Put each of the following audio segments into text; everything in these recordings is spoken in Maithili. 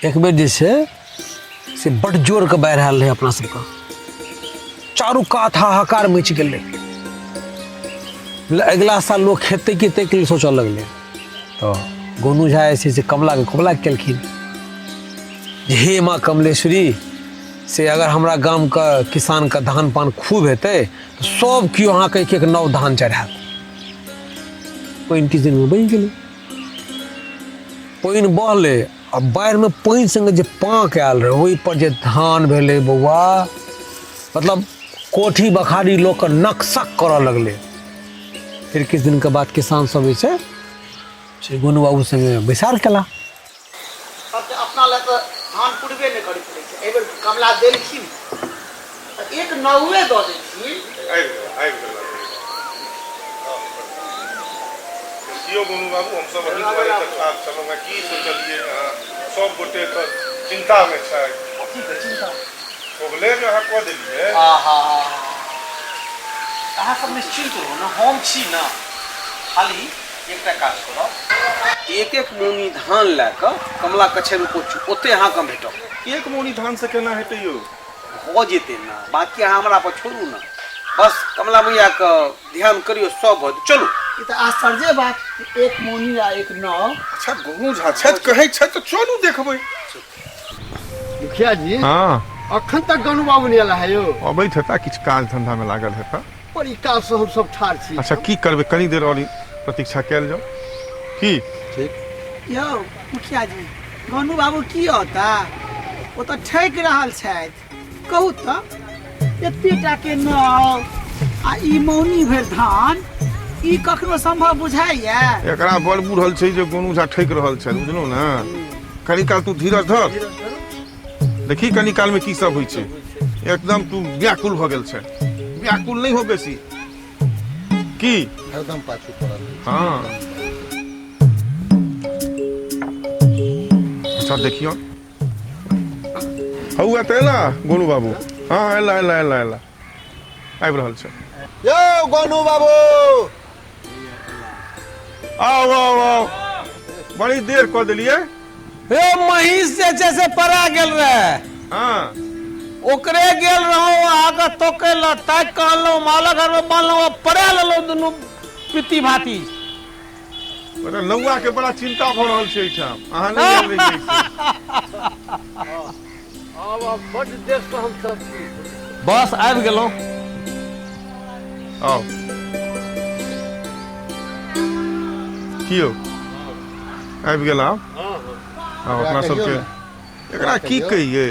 एक बेर जे छै से बड्ड जोरके बाढ़ि आयल रहै अपना सबके, चारू कात हाहाकार मचि गेलै। अगिला साल लोक खेतै कि ताहिके लेल सोचऽ लगलै। तऽ गोनू झा जे छै से कमलाके कबुला केलखिन जे हे माँ कमलेश्वरी, से अगर हमरा गामके किसानके धान पान खूब हेतै तऽ सब केओ अहाँके एक एक नव धान चढ़ायत। पानि किछु दिनमे बनि गेलै, पानि बहलै आ बाढ़िमे पानि सङ्गे जे पाँक आयल रहै ओहिपर जे धान भेलै बौआ, मतलब कोठी बखारी लोकके नक्सक करऽ लगलै। फेर किछु दिनके बाद किसान सब जे छै से गोनू बाबू सङ्गे बैसार केला। सबके अपना लए तऽ धान पुरबे नहि करैत रहै छै, एहिबेर कमला देलखिन तऽ एक नौए दऽ देलखिन। आबि गेला, आबि गेला। कियो गोनू बाबू, हमसभ अही दुआरे तऽ ठाढ़ छलहुँ हेँ। की सोचलियै अहाँ? सभ गोटे तऽ चिन्तामे छथि। कथीके चिन्ता? कबुले जे अहाँ कऽ देलियै। आहा, अहाँ सब निश्चिन्त रहू ने, हम छी ने। खाली एकटा काज करब, एक एक मौनी धान लए कऽ कमला कछेरमे पहुँचू, ओतहि अहाँके हम भेटब। एक मौनी धानसँ केना हेतै यौ? भऽ जेतै ने, बाँकी अहाँ हमरा पर छोड़ू ने, बस कमला मैयाके ध्यान करियौ, सब भऽ जेतै। चलू। ई तऽ आश्चर्ये बात, एक मौनी आ एक नाव। अच्छा गोनू झा छथि, कहै छथि तऽ चलू देखबै। मुखिया जी, हँ। अखन तक गोनू बाबू नहि एला है यौ? अबैत हेता, किछु काज धंधामे लागल हेता। बड़ी काल से हम सब ठाढ़ छी। अच्छा की करबै, कनी देर आओर प्रतीक्षा कयल जाउ की? ठीक। यौ मुखिया जी, गोनू बाबू की औता? ओ तऽ ठकि रहल छथि। कहू तऽ, एते टा के नाव आ ई मौनी भरि धान, ई कखनो संभव बुझाइया? एकरा बड़ बुझल छै जे गोनू झा ठकि रहल छथि, बुझलहुँ ने? कनी काल तू धीरज धर, देखी कनी काल में की सब होइ छै। एकदम तू व्याकुल भऽ गेल छै। व्याकुल नहि हो बेसी की हरदम पाछू पड़ल। हाँ अच्छा देखियो, हौआ तऽ एला गोनू बाबू। हाँ एला एला एला एला, आबि रहल छै। यौ गोनू बाबू, आउ आउ आउ, बड़ी देर कऽ देलियै। हे महीष जे छै से पड़ा गेल रहे। हाँ। ओकरे गेल रहौ अहाँके तोकै लए, ताकि कऽ अनलहुँ, मालक घरमे बान्हलहुँ आ पड़ा लेलहुँ दुनू पित्ती भाती। मतलब नौआ के बड़ा चिंता भऽ रहल छै एहिठाम, अहाँ नहि आयल रहियै से। आब आब बड्ड देरसँ हम सब छी। बस आबि गेलहुँ। आउ की यौ, आबि गेल आब? आब अपना सबके एकरा की कहियै,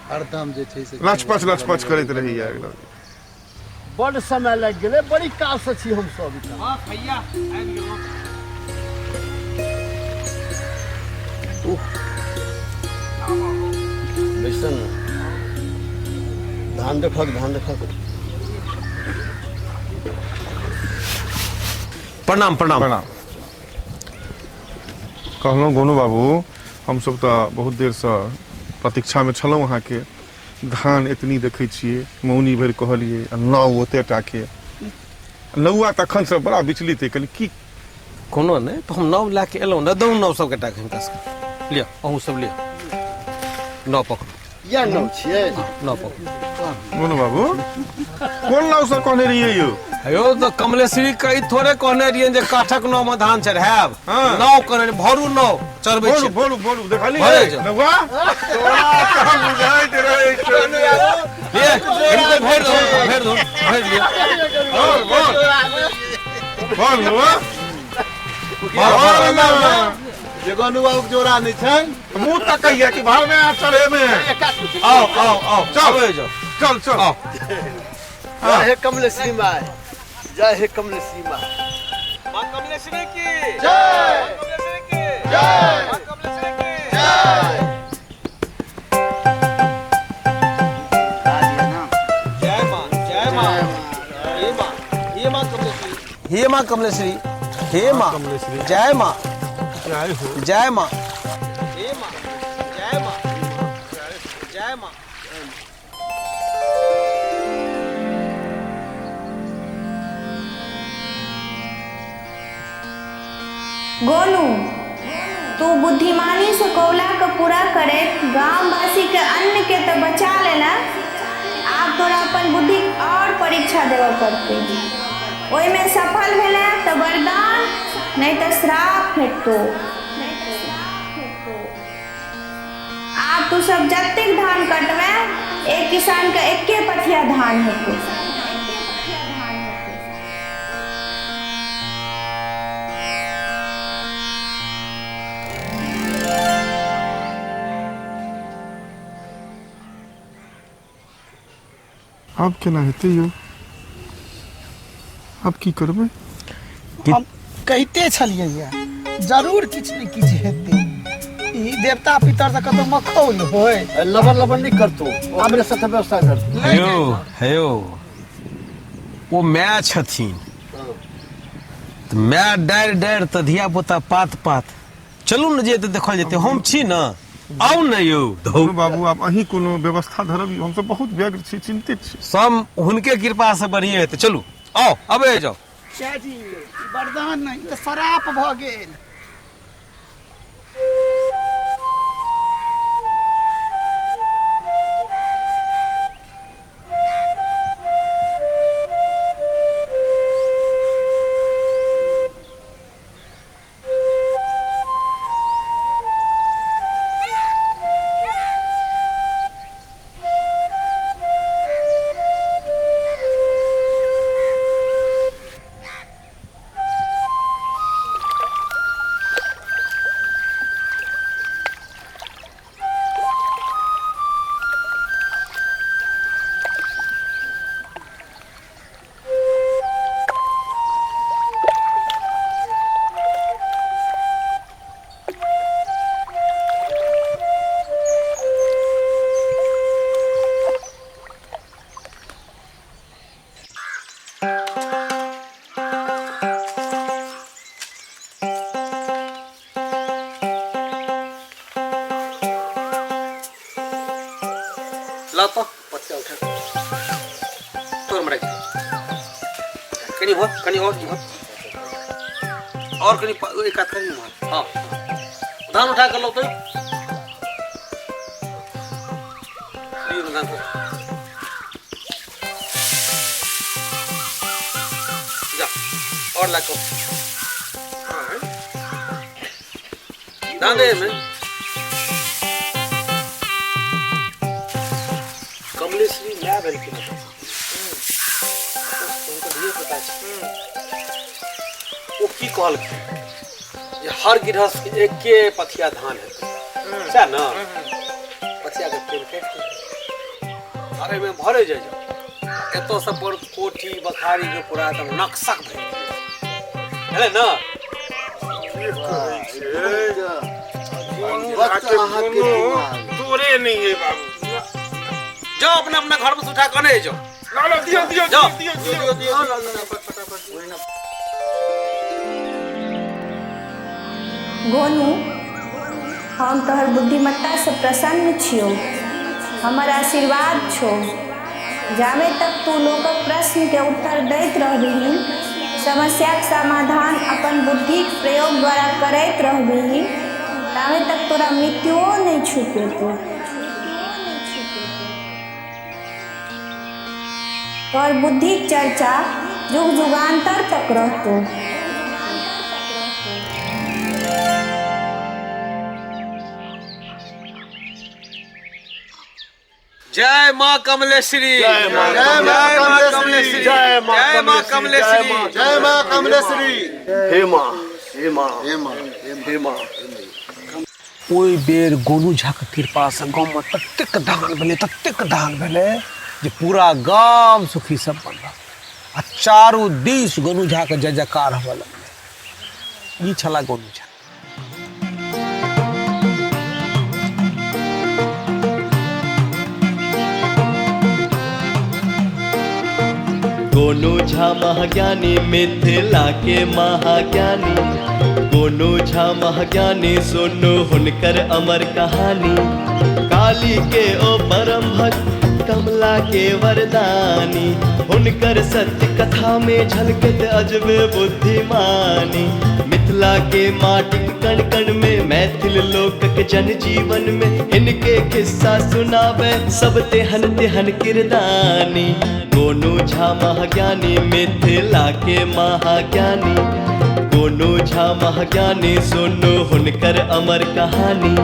हरदम जे छै से लचपच लचपच करैत रहैया एकदम। बड्ड समय लागि गेलै, बड़ी कालसँ छी हम सब एहिठाम। बस भैया आबि गेलहुँ। बैसल ने, धान देखक, धान देखक। प्रणाम प्रणाम प्रणाम। कहलहुँ गोनू बाबू, हमसब तऽ बहुत देरसँ प्रतीक्षामे छलहुँ अहाँके। धान एतनी देखै छियै, मौनी भरि कहलियै आ नाव ओते टाके। नौआ तखनसँ बड़ा विचलित अइ, कनि की कोनो नहि, तऽ हम नाव लए कऽ एलहुँ ने, दू नाव सबके टाके हिनका सबके। लिअ अहूँ सब लिअ, नाव पकड़ू। इएह नाव छियै? नाव पकड़ू। गोनू बाबू, कोन नाव से कहने रहियै यौ? हेयौ तऽ कमलेश्वरी कही थोड़े कहने रहियै जे काठक नाव मे धान चढ़ायब। हाँ। नाव कहने रहियै, भरू नाव चढ़बै बोलू छी। बोलू बोलू, देखली भरे जाउ। नौआ तोरा तऽ बुझाइत रहै छौ। लिअ, हिनको भरि दहो, भरि दहो, भरि लिअ। बोल बोल बोल नौआ, भर, भर। बोल नौआ। जे गोनू बाबूके जोड़ा नहि छनि। मुंह तकैया कि भाव में आ चढ़े में। आओ आओ आओ, चल। आबै जाउ। चल चल। आओ। जय हे कमलेश्वरी माय, जय हे कमलेश्वरी माय। माँ कमलेश्वरी की जय, कमलेश्वरी की जय, माँ कमलेश्वरी की जय। जय माँ, जय माँ, हे माँ, हे माँ कमलेश्वरी, हे माँ कमलेश्वरी, हे माँ, जय माँ, जय माँ, हे माँ, जय माँ, जय माँ। गोनू, तू बुद्धिमानीसँ कौलाके पूरा करैत गामवासीके अन्नके तऽ बचा लेला, आब तोरा अपन बुद्धिक आओर परीक्षा देबऽ पड़तै। ओहिमे सफल भेलै तऽ वरदान, नहि तऽ श्राप भेटतौ। आब तू सब जतेक धान कटबे, एक किसानके एके पथिया धान हेतौ। आब केना हेतै यौ? आब की करबै? हम कहिते छलियै ये जरूर किछु ने किछु हेतै। ई देवता पितर से कतौ मखौल होय। लबर लबर नहीं करतो, हमरे साथे व्यवस्था करतो। हेयौ हेयौ, ओ माय छथिन तऽ माय डारि डारि तऽ धिया पुता पात पात। चलू ने, जे देखल जेतै, हम छी ने, आउ ने यौ। धौ बाबू, आब अहीं कोनो व्यवस्था धरब, हमसब बहुत व्यग्र छी, चिन्तित छी। सब हुनके कृपा से बढ़िए हेतै। चलू आउ, अबे जाउ। जी, वरदान नहि तऽ श्राप भऽ गेल। ला तो पत्ता उठा तोर मरे कनी हो, कनी और हो, और कनी एक हाथ कनी हो। हाँ, धान उठा कर लो तो दियो धान को। जा और ला को धान दे में। कमलेश्वरी माय भेलखिन, हुनकर धियो पुता छै। ओ की कहलखिन जे हर गृहस्थ के एके पथिया धान हेतै, सएह ने? पथिया के पेड़ काटि देलकै, आर एहिमे भरे जाइ जाउ। एतऽ सब पर कोठी बखारी के पूरा एकदम नक्शक भरि गेल ने। तोरे नहीं है बाबू, जाओ अपना अपना घर में उठा के आने जाओ। ला ला, दियो दियो। जाओ। दियो दियो दियो। गोनू, हम तोहर बुद्धिमत्तासँ प्रसन्न छियौ। हमर आशीर्वाद छौ, जाबे तक तू लोकक प्रश्नके उत्तर दैत रहबिही, समस्याक समाधान अपन बुद्धिक प्रयोग द्वारा करैत रहबिही, ताबे तक तोरा मृत्युओ नहि छू पेतौ। तोहर बुद्धिक चर्चा जुग जुगान्तर तक रहतौ। जय माँ कमलेश्वरी, जय माँ कमलेश्वरी, जय माँ कमलेश्वरी, जय माँ कमलेश्वरी। हे माँ, हे माँ, हे माँ, हे माँ। ओहि बेर गोनू झाके कृपासँ गाममे ततेक धान भेलै, ततेक धान भेलै जे पूरा गाम सुखी सम्पन्न रहल आ चारू दिस गोनू झाके जय जयकार होबऽ लगलै। ई छला गोनू झा। गोनू झा महाज्ञानी, मिथिला के महाज्ञानी। गोनू झा महाज्ञानी, सुनू हुनकर अमर कहानी। काली के ओ परम भक्त, कमला के वरदानी। हुनकर सत्य कथा में झलकत अजबे बुद्धिमानी। मिथिला के माटिक कण कण में, मैथिल लोकक जन जीवन में, इनके किस्सा सुनावे सब तेहन तेहन किरदानी। गोनू झा महाज्ञानी मिथिला के महाज्ञानी। गोनू झा महाज्ञानी सुनो हुनकर अमर कहानी।